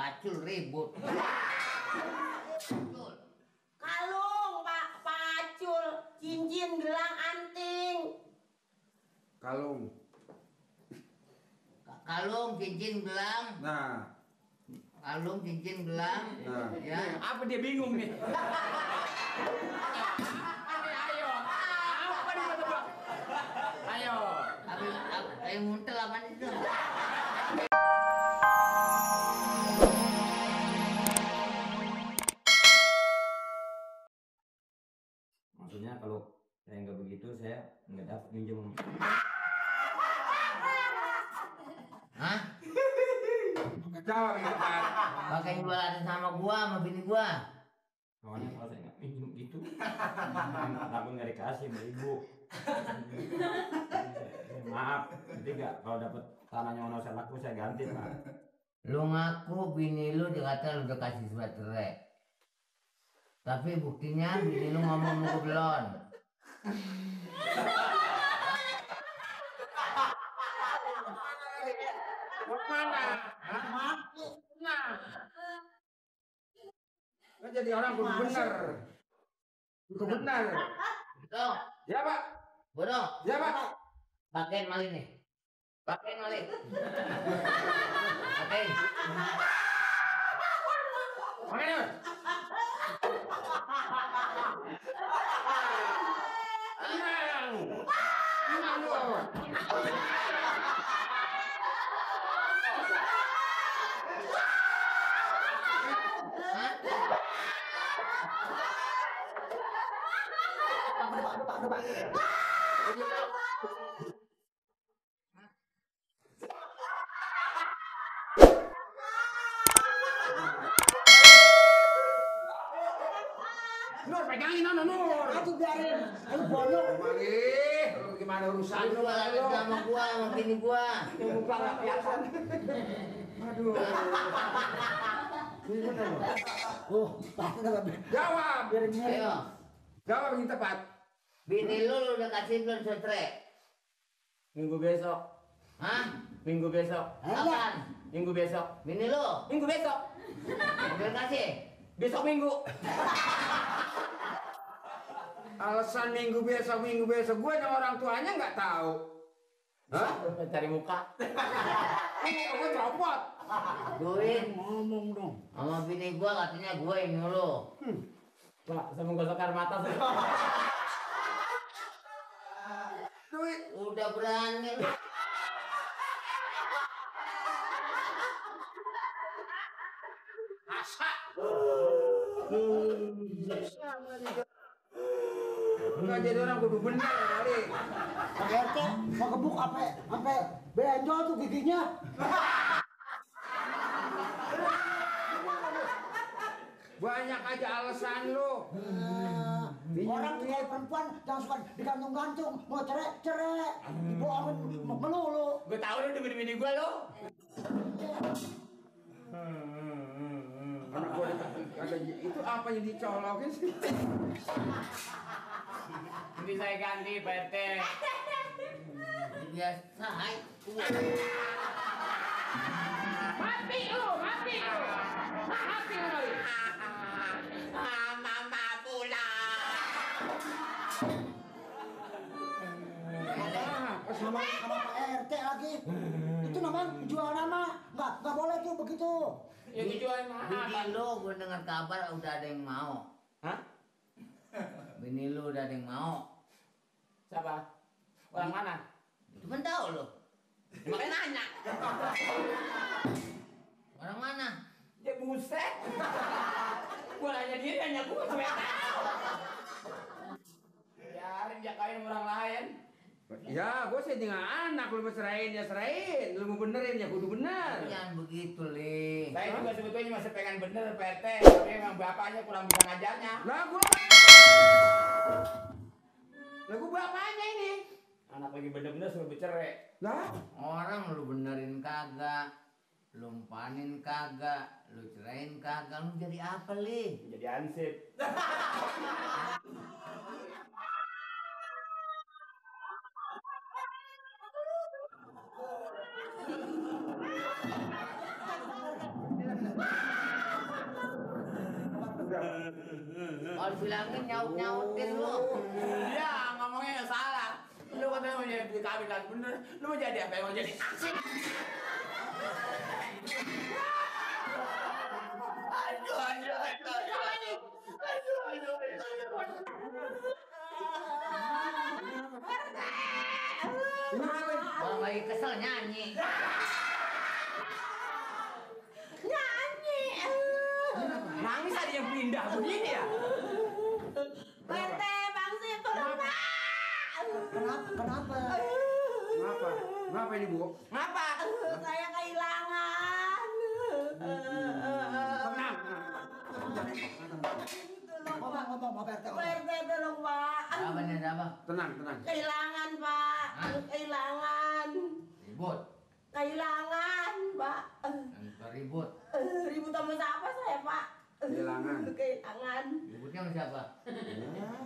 Pacul ribut. Kalung, Pak Pacul, cincin, gelang, anting. Kalung. Kalung, cincin, gelang. Nah. Kalung, cincin, gelang. Nah. Ya. Apa dia bingung nih? Ayo. Apa dia tebak? Ayo. Yang muntel apa itu? Maksudnya kalau saya nggak begitu, saya nggak dapat minjem. Hah? Jawab yang tepat. Pakai jualan sama gua, sama bini gua. Awalnya kalau saya nggak minjem gitu, kenapa nggak dikasih sama ibu? Maaf, nanti nggak kalau dapat tanahnya ono saya laku saya ganti Pak. Lu ngaku bini lu dikata lu udah kasih surat cerai. Tapi buktinya bini lu ngomong mau belon. Mana? Nah. Kan jadi orang kudu bener. Kudu bener. Dong, Ya Pak. bodoh. Ya Pak. Pakein malin nih. Pakein malin. Pakein. Mana? Nur pegangin Nur. Aku biarin, aku bonyok. Mari, lu gimana urusan Lu lu? jualan sama gua, sama bini gua. Muka nggak kelihatan. Aduh. Gimana lu? Oh, pasti enggak Jawab. biarin nyari. Ayo, Jawab yang tepat. bini lu udah kasih belum surat cerai? Minggu besok, Hah? minggu besok, Kapan? minggu besok, Bini lu? minggu besok, Udah kasih? besok minggu. Alasan minggu besok gue yang orang tuanya nggak tahu. Hah? Cari muka. Gue copot. Duit Ngomong dong. sama bini gua katanya gua yang nyuruh. Pak, saya mau gosok air mata saya. Duit. Udah berani lu. Nggak jadi orang kudu bener kali. Pak RT mau gebuk sampai benjol tuh giginya. Banyak aja alasan lu. Orang tuh kayak perempuan yang suka digantung-gantung, mau cerai, dibohongin melulu. Gue tahu lu demi bini gue lo. Anak gue ada itu apa yang dicolokin sih? Nanti saya ganti Pak RT. Biasa, hai. Mati lu, mati lu. Mati lu. Mama pulang. Sama Pak RT lagi. Itu namanya jual nama, nggak boleh tuh begitu. Ya dijualin mahal. Bini lu gua dengar kabar udah ada yang mau. Hah? Bini lu udah ada yang mau. Siapa? Orang mana? Itu kan tahu lu. Makanya nanya. Orang mana? Ya buset. Gua nanya dia, nanya gua sampai tahu. Biarin dia kawin sama orang lain. Ya, gue sih dengan anak lu mau serahin ya serahin, lu mau benerin ya kudu bener. Jangan begitu, Li. Saya juga sebetulnya masih pengen bener Pak RT, tapi memang bapaknya kurang bisa ngajarnya. Lagu bapaknya ini. Anak lagi bener-bener suruh bercerai. Lah, Orang lu benerin kagak, lu umpanin kagak, lu cerain kagak, lu jadi apa, Li? Jadi ansip. Kalau bilangin nyaut-nyautin lu. Iya, ngomongnya salah. Lu katanya mau jadi kawin lagi bener. Lu mau jadi apa? Mau jadi asik. Orang lagi kesel nyanyi. Nangis ada yang pindah begini ya? PT Bangsit tolong Pak. Kenapa? Ngapa? Ngapa ini, Bu? Ngapa? Saya kehilangan. Tenang. Ngomong Pak RT. PT tolong Pak. Apa nih ada apa? Tenang. Kehilangan Pak. Kehilangan. Ribut. Kehilangan Pak. Entah ribut. Ribut sama siapa saya Pak? Kehilangan. Kehilangan. Ributnya sama siapa?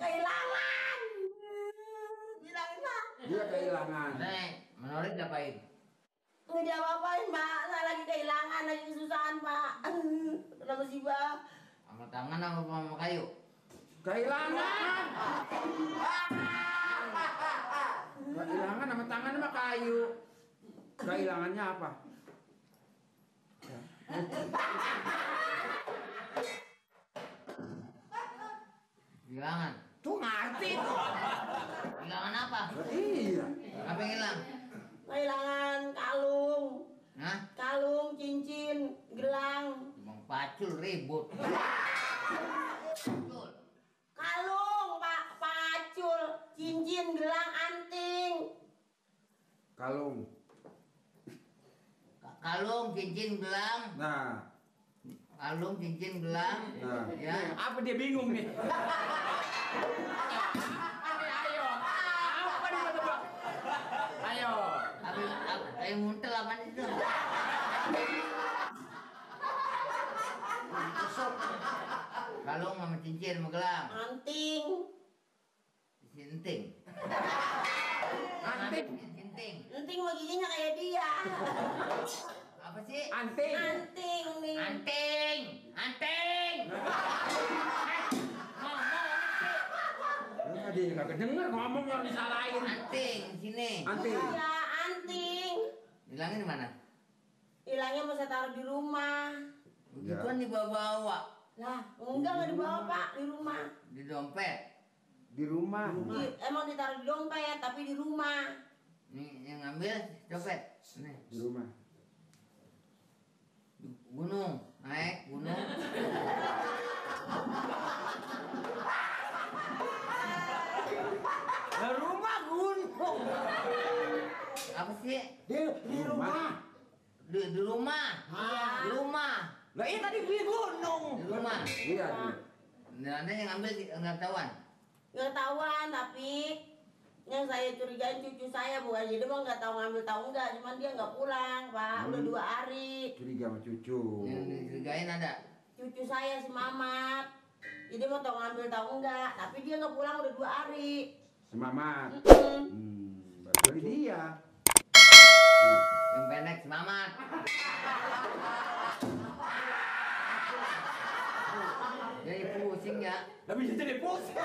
Kehilangan. Bilangin Pak. Dia kehilangan. Nek, menoreh ngapain? Nggak diapa-apain Pak. Saya lagi kehilangan, lagi kesusahan Pak. Kena musibah. Sama tangan sama kayu? Kehilangan. Kehilangan sama tangan sama kayu. Kehilangannya apa? Kehilangan. Tuh ngerti tuh. Kehilangan apa? Iya. Apa yang hilang? Kehilangan kalung. Hah? Kalung, cincin, gelang. Bang Pacul ribut. Pacul. Kalung, Pak Pacul, cincin, gelang, anting. Kalung. Kalung, cincin, gelang. Nah. Kalung, cincin, gelang. Nah. Ya. Apa dia bingung nih? Ayo. Apa dia tebak? Ayo. Apa yang muntel apa itu? Kalung sama cincin sama gelang. Anting. Sinting. Anting. Sinting. Anting mau giginya kayak dia. Apa sih? Anting. Anting nih. Anting. Anting. Tadi kagak denger ngomong yang disalahin. Anting sini. Anting. Iya, anting. Bilangin di mana? Hilangnya mau saya taruh di rumah. Begituan dibawa-bawa. Lah, enggak dibawa Pak, di rumah. Di dompet. Di rumah. Emang ditaruh di dompet, tapi di rumah. Nih yang ngambil dompet. Nih. Di rumah. Gunung. Naik gunung. Lah rumah gunung. Apa sih? Di rumah. Di rumah. Di rumah. Lah ini tadi di gunung. Di rumah. Iya. Nah, Anda yang ngambil nggak ketahuan. Nggak ketahuan, tapi yang saya curigain cucu saya bukan jadi mah nggak tahu ngambil tahu enggak, cuman dia nggak pulang Pak, udah 2 hari. Curiga sama cucu. Yang dicurigain ada. Cucu saya si Mamat, jadi mau tahu ngambil tahu enggak, tapi dia nggak pulang udah 2 hari. Semamat. Berarti dia. Yang pendek semangat. Jadi pusing ya. Tapi jadi pusing.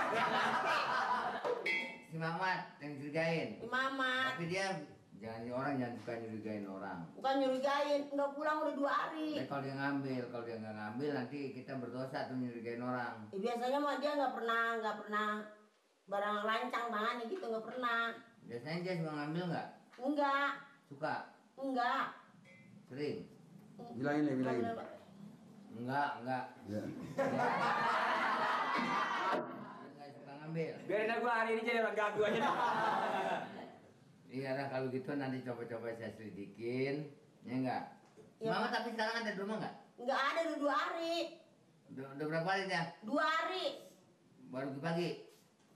Si Mamat yang curigain. Si Mamat, Tapi dia orang jangan suka nyurigain orang. bukan nyurigain, nggak pulang udah 2 hari. Kalau dia nggak ngambil nanti kita berdosa tuh nyurigain orang. Biasanya mah dia nggak pernah barang lancang tangannya gitu, nggak pernah. Biasanya dia suka ngambil nggak? Enggak, Suka, enggak. sering. Bilangin ya, bilangin. Enggak. Ya. Nggak suka ngambil. Biarin aku hari ini jadi orang gagu aja. Iya lah kalau gitu nanti coba-coba saya selidikin, ya enggak? Ya, Mama Pak. tapi sekarang ada di rumah enggak? Nggak ada udah 2 hari. Udah berapa hari dah? 2 hari. Baru pagi?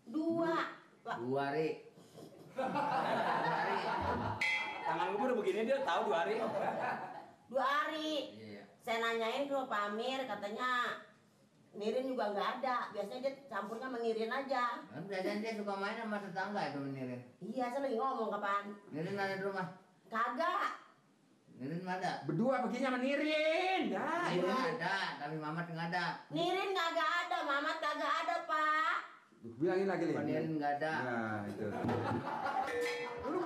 2. Pak. 2 hari. 2 hari. Tangan gue udah begini dia tahu 2 hari. 2 hari. Iya. Saya nanyain ke Pak Amir, katanya Nirin juga nggak ada. Biasanya dia campurnya menirin aja. Kan biasanya dia suka main sama tetangga itu menirin. Iya, saya lagi ngomong kapan. Nirin ada di rumah. Kagak. Nirin nggak ada. Berdua perginya sama Nirin. Dah, Nirin ini. ada, tapi Mamat nggak ada. Nirin kagak ada, Mamat kagak ada, Pak. Bilangin lagi, Lin. Nirin nggak ada. Nah, itu. Lu